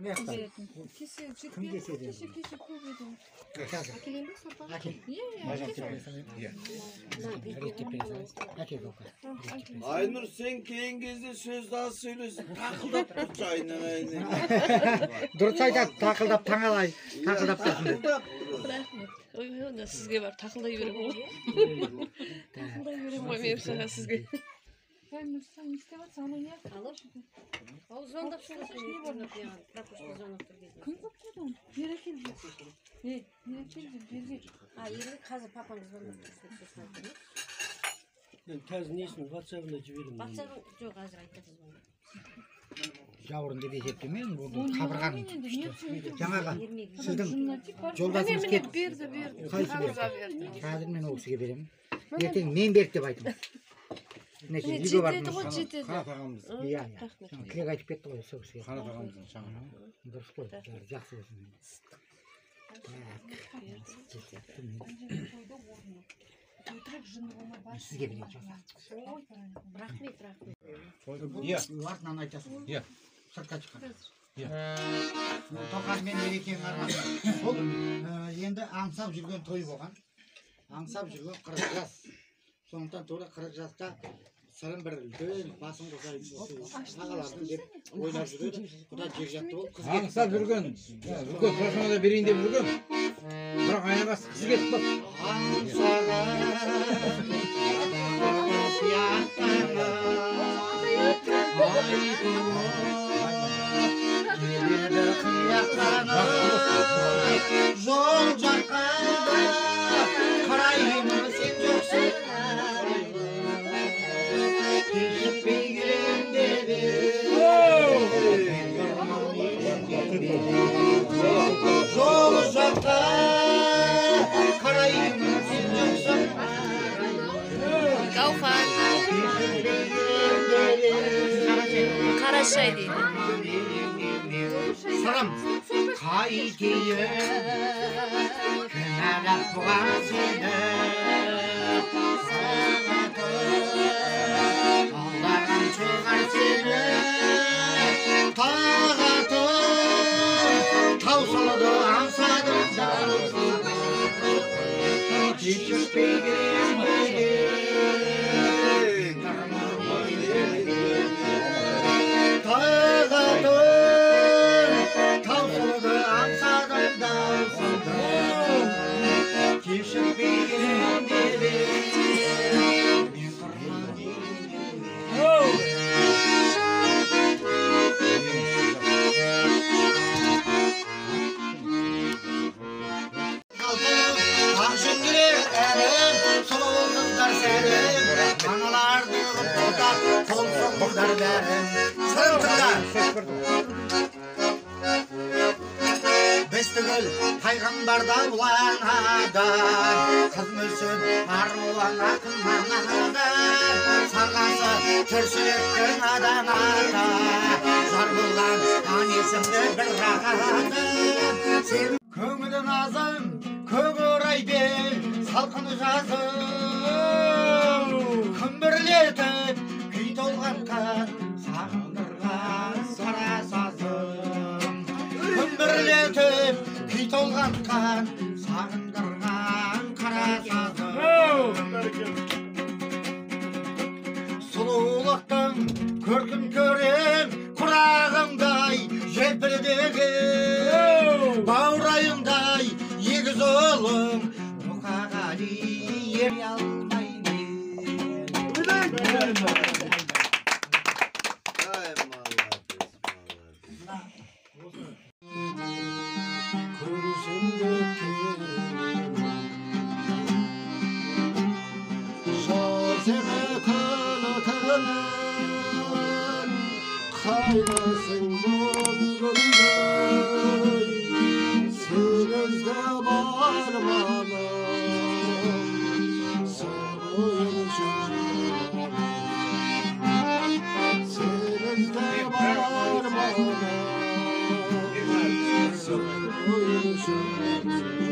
Кесе жетпей, кеше көп еді. Әкелейін бе сорпаға? Әкел. Иә. Реттеп бере салайын. Әкел, Гауһар. Айнұр, сен келген кезде сөзді аз сөйлесің, тақылдап тұршы айналайын. Дұрыс айтады, тақылдап таңалай, тақылдап тұрсын. Тақылдап тұр. Рахмет. Ой, онда сізге барып тақылдай беремін ғой. Тақылдай беремін ғой мен жаңа сізге. Айнұр, сен не істеп жатырсың? Анау не? Алло. Ол звондап шығып Не бар? Пропуск звонок тұр кезінде. Кім қойып қойды оны? Бері әкел деп. Ей, бері әкел деп, берге. А, енді қазір папаң звондап тұрсын, сосын айтамын. Мен қазір несін ватсабына жіберемін. Ватсабын жоқ, қазір айтады звондап. Жауырын деп есептемеңіз, бұл Оны не қабырғаның қылайын енді, не түсініп жаңағы Ермек. сіздің Жынына тиіп барып, жолдасыңыз Міне, кетіп берді, берді. Қайсы берді? Қағазға берді. Қазір мен ол кісіге беремін. Ертең мен берді деп айтыңыз. Мінекей, Міне, үйге жетеді бардыңыз. ғой, жетеді. Қанат ағамыз. Иә, иә. Рахмет. Жаңа тілек айтып кетті ғой сол кісіге. Қанат ағамыздың шаңырағы. Дұрыс қой, бәрі жақсы болсын. Так, қойды орнына. Өтірік жыны болмай бар. Сізге берейін жолдас. Рахмет, рахмет. Иә. Артынан айтасың. Иә. Сыртқа шыққан. Иә. Тоқан мен Ерекеңнің арасында. Бұл енді аңсап жүрген той болған. Аңсап жүрген 40 жас. Сондықтан тура 40 жаста сырын бір үлкен басын қосайын осы ағалардың деп ойлап жүреді. Құда жекжатты болып қыз кетіп Аңсап жүрген, үлкен тойханада да берейін деп жүрген. Бірақ аяқ асты қыз кетіп қалды. Аңсаған сияқтанып келеді қияқтанып жол жаққа қараймын сен жоқсың кешікпей келем деп жол жаққа қараймын сен жоқсың Гауһар. Қара шай дейді. Сырым қайтейін кінәлап бұған сені сағатым алдаған шығар сені тағатым таусылды аңсадым кешікпей келем тағатым таусылды аңсадым даусылды кешікпей келем деп мен тұрмын. Ақ жүнділер әлем, сұлу қыздар сәлем, аналарды құттықтап, қол соғыңдар бәрін. Сырым тыңда. Біз түгіл пайғамбарда ұланада, қыз мүсін аруан ақын манада, сағасы тіршіліктің адам ата, жар болған ан есімді бір ағады. Сен көңілі назым, көк орай бел, салқын жазым, күмбірлетіп күй толғатқан, сағындырған сара сазым. Күмбірлетіп күй толғатқан, сағындырған қара сазым. Сұлулықтың көркін көрем, құрағыңдай желпілдеген, баурайыңдай егіз ұлым, Мұқағали ере алмай мен. Ай, молодец, молодец. Көрсем деп келемін. Жар сені күлкімін, қайдасың бұл күнде? Сені іздеп арманым, сыр бойын жүремін. Сені іздеп арманым, сыр бойын жүремін.